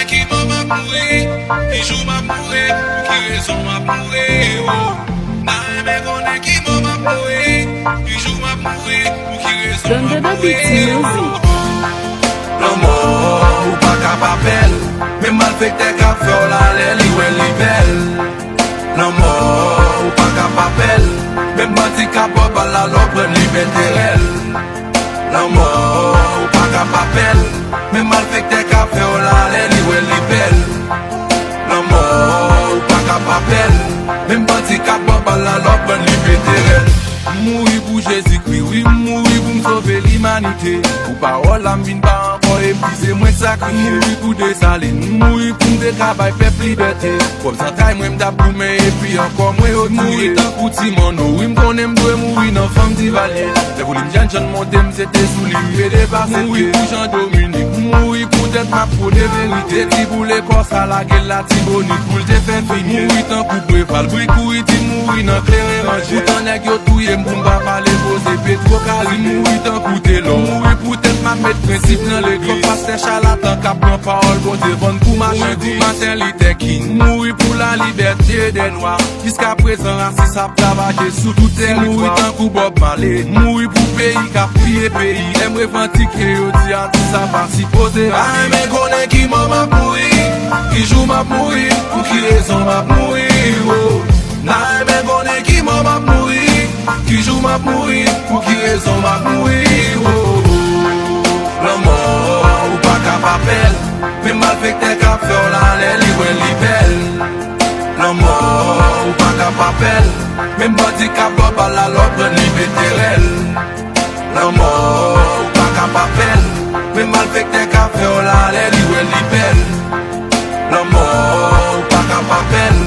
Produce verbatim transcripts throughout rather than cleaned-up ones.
Ki mò m ap mouri, ki jou m ap mouri, pou ki rezon m ap mouri, oh. M ta renmen konnen ki mò m ap mouri, ki jou m ap mouri, pou ki rezon m ap mouri, oh. Lanmò, ou pa ka pa pè l. Menm malfektè k ap fè w lalè, li wè li bèl. Lanmò, ou pa ka pa pè l. Menm bandi k ap ba w bal la, lè w pran li pete rèl. Lanmò, ou pa ka pa pè l. Menm malfektè k ap fè w lalè, li wè li bèl. Lanmò, ou pa ka pa pè l. Menm bandi k ap ba w bal la, lè w pran li pete rèl. M mouri pou Jezikri, wi, m mouri pou m sove limanite. Pou pawòl la, m vin pa ankò epuize, mwen sakrifye. M mouri pou Desalin, m mouri pou m te ka bay pèp libète. Pwòp zantray mwen m t ap goumen epi ankò mwen yo touye. Mouri tankou ti manno, wi m konnen m dwe mouri nan fanm Divalye. Lè volim jèn jèn monte m se te sou li m pede pase pye. Mouri pou Jan Dominik, m mouri poutèt m ap pwone verite. Ti boule kò sa lage l Latibonit pou l te fè fini. Mouri tankou Preval, bri kouri di m mouri nan kleren ranje. Poutan nèg yo touye m pou m pa pale koze Petwo Karibe. Mouri tankou Telò, mouri poutèt m ap met prensip nan legliz. Fòk pastè chalatan k ap pran pawòl Bondye vann pou machandiz. Mouri pou Maten Lite King, mouri pou lalibète dè nwa. Jiskaprezan rasis ap ravaje sou tout tèritwa. Mouri tankou Bob Marley, mouri pou peyi k ap piye peyi. Lè m revandike yo di atis sa pa sipoze. M ta renmen konnen ki mò m ap mouri, ki jou m ap mouri, pou ki rezon m ap mouri, oh. M ta renmen konnen ki mò m ap mouri, ki jou m ap mouri, pou ki rezon m ap mouri, oh. Lanmò, ou pa ka pa pè l. Menm malfektè k ap fè w lalè, li wè li bèl. Lanmò, ou pa ka pa pè l. Menm bandi k ap ba w bal la, lè w pran li pete rèl. Lanmò, ou pa ka pa pè l. Menm malfektè k ap fè w lalè, li wè li bèl. Lanmò, ou pa ka pa pè l.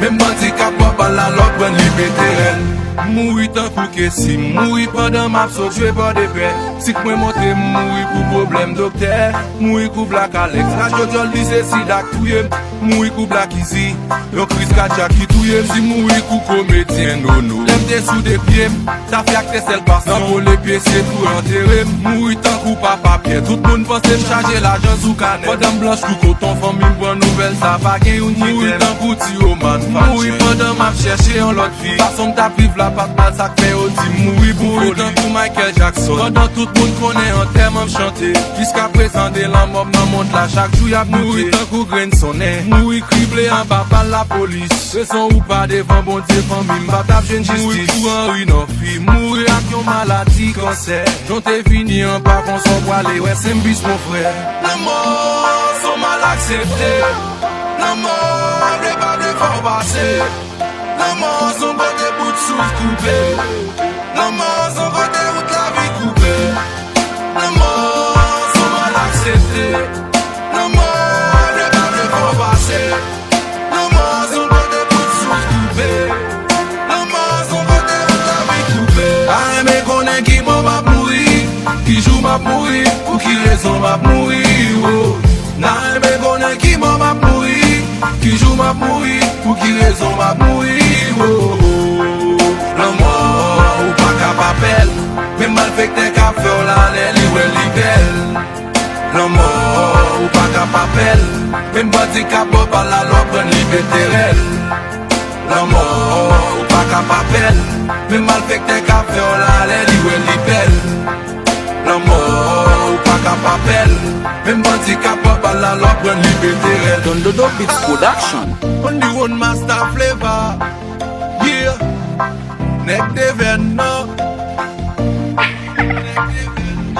Menm bandi k ap ba w bal la, lè w pran li pete rèl. M mouri tankou Kesi, m mouri pandan m ap sot jwe Pòdepè. Sik mwen monte, m mouri pou pwoblèm doktè. M mouri kou Black Alex, radyo dyòl di se sida k touye m. M mouri kou Black Easy, yon kriz kadyak ki touye m. Si m mouri kou komedyen Nono, lè m te sou de pye m, tafya k te sèl pasyon, nan vole pye se pou antere m. M mouri tankou Papa Pyè, tout moun panse m chaje lajan sou kanè. Pandan m blanch kou koton, fanmi m pran nouvèl sa, pa gen youn ki tè m. M mouri tankou Ti Roman, m mouri pandan m ap chèche yon lòt vi. Fason m t ap viv la pa t mal, sa k fè yo di m mouri pou foli. M mouri tankou Michael Jackson, pandan tout moun konnen antèman m chante. Jiskaprezan de lanmò m nan mond la, chak jou y ap note. M mouri tankou grenn sonnen, m mouri krible anba bal lapolis. Rezon ou pa devan Bondye, fanmi m pa t ap jwenn jistis. M mouri kou Henri Norfi, m mouri ak yon maladi kansè. Jan w te vini an pa konsa w prale, wè se m bis mon frè. Lanmò, s on mal aksepte. Lanmò, vle pa vle fò w pase. Lanmò, s on kote bout souf koupe. Lanmò, s on kote wout lavi koupe. Lanmò, s on mal aksepte. Lanmò, vle pa vle fò w pase. Lanmò, s on kote bout souf koupe. Lanmò, s on kote wout lavi koupe. M ta renmen konnen ki mò m ap mouri, ki jou m ap mouri, pou ki rezon m ap mouri, oh. M ta renmen konnen ki mò m ap mouri, ki jou m ap mouri, pou ki rezon m ap mouri, oh, oh. Lanmò, ou pa ka pa pè l. Menm malfektè k ap fè w lalè, li wè li bèl. Lanmò, ou pa ka pa pè l. Menm bandi k ap ba w bal la, lè w pran li pete rèl. Lanmò, ou pa ka pa pè l. Menm malfektè k ap fè w lalè, li wè li bèl. Lanmò, ou pa ka pa pè l. Menm bandi k ap ba w bal la, lè w pran li pete rèl. Don Dodo Beats Production. Only one master flavor. Yeah. Nèg de vèn nan.